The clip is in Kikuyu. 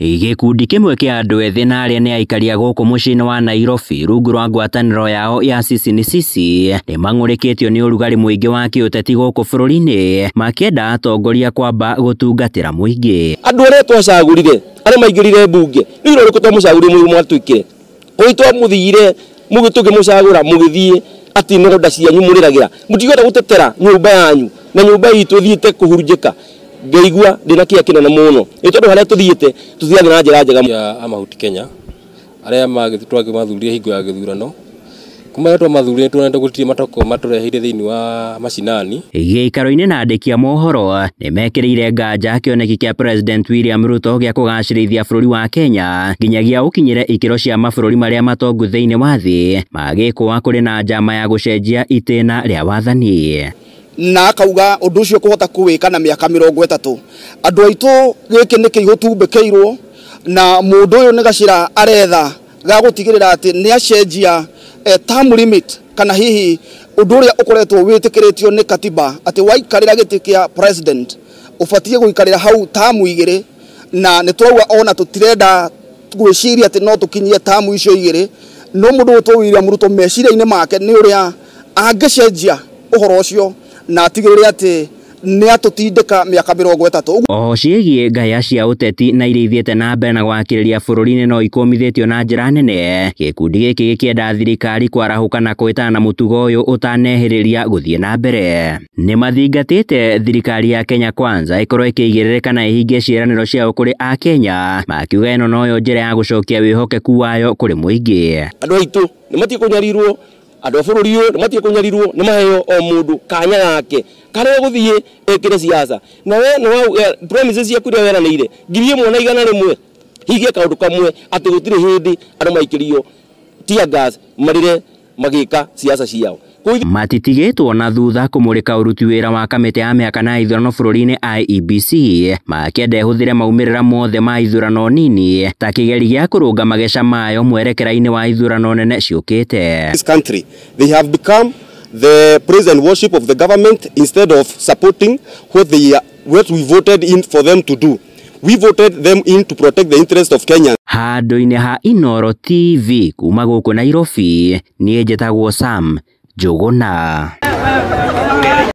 Gĩkundi kĩmwe kĩa andũ ethĩ na arĩa nĩ aikari a gũkũ mũciĩ-inĩ wa Nairobi rungu rwa ngwatanĩro yao ya Sisi ni Sisi nĩ mang'ũrĩkĩtio nĩ ũrugarĩ mũingĩ wa kĩũteti gũkũ bũrũri-inĩ, makĩenda atongoria kwamba gũtungatĩra mũingĩ. Andũ arĩa twacagũrire, arĩa maingĩrire mbunge, nĩ wĩra ũrĩkũ twamũcagũrire mwatwĩkire? Kũrĩ twamũthire tũkĩmũcagũra, mũgĩthiĩ atĩ nonda cianyu mũrĩragĩra, mũtigenda gũtetera nyũmba yanyu na nyũmba itũ ĩthiĩte kũhurunjĩka. Ngaigua ndĩna kĩeha kĩnene mũno nĩ tondũ harĩa tũthiĩte tũthiaga na njĩra njega. Ya Mahuti Kenya arĩa twamathurire hingo ya gĩthurano, kuma rĩrĩa twamathurire tuonete gũtirĩ matoko matũreheire thĩinĩ wa macinani. Gĩikaro-inĩ na andĩki a mohoro nĩ mekĩrĩire nganja kĩoneki kĩa President William Ruto gĩa kũgacĩrithia bũrũri wa Kenya nginyagia ũkinyĩre ikĩro cia mabũrũri marĩa matongu thĩinĩ wa thĩ, magĩkũa kũrĩ na njama ya gũcenjia itĩna rĩa wathani. Na akauga ũndũ ũcio kũhota kũwĩka na mĩaka 30. Andũ aitũ, gĩkĩ nĩ kĩihũ tumbĩkĩirwo na mũndũ ũyũ, nĩ gacĩra aretha ga gũtigĩrĩra atĩ nĩ acenjia term limit, kana hihi ũndũ ũrĩa ũkoretwo wĩtĩkĩrĩtio nĩ katiba atĩ waikarĩra gĩtĩ kĩa president ũbatiĩ gũikarĩra hau tamu 2. Na nĩ tũrauga ona tũtirenda gwĩciria atĩ no tũkinyie tamu icio 2, no mũndũ ũtwo William Ruto meciria-inĩ make nĩ ũrĩa angĩcenjia ũhoro ũcio na atigĩrĩre atĩ nĩ atũtindĩka mĩaka 30. Oho ciĩgiĩ ngaya cia ũteti na iria ithiĩte na mbere na gwakĩrĩria bũrũri-inĩ no ikũmithĩtio na njĩra nene, gĩkundi gĩkĩ gĩkĩenda thirikari kwarahũka na kwĩtana na mũtugo ũyũ ũtanehĩrĩria gũthiĩ na mbere. Nĩ mathingatĩte thirikari ya Kenya Kwanza ĩkorwo ĩkĩigĩrĩrĩka na ĩhingie ciĩranĩro ciayo kũrĩ akenya, makiuga ĩno noyo njĩra ya gũcokia wĩhokeku wayo kũrĩ mũingĩ. Andũ aitũ nĩ matige kũnyarirwo, andũ a bũrũri ũyũ nĩ matige kũnyarirwo, nĩ maheo o mũndũ kanya gake karĩa gũthiĩ ĩkĩre siasa na we nĩ wa promises ciaku iria weranĩire 1,100. Hingie kaũndũ kamwe, atĩ gũtirĩ hĩndĩ andũ maikĩrio tear gas marĩre magĩka siasa ciao. Matitigĩtwo na thutha kũmũrĩka ũruti wĩra wa kamĩtĩ ya mĩhaka na ithurano bũrũri-inĩ IEBC, makĩenda ĩhũthĩre maumĩrĩra mothe ma ithurano nini ta kĩgeri gĩa kũrũnga mageca mayo mwerekera-inĩ wa ithurano nene ciũkĩte. This country, they have become the praise and worship of the government instead of supporting what we voted in for them to do. We voted them in to protect the interest of Kenyans. Handũ-inĩ ha Inooro TV kuma gũkũ Nairobi, niĩ njĩtagwo Sam Njũgũna.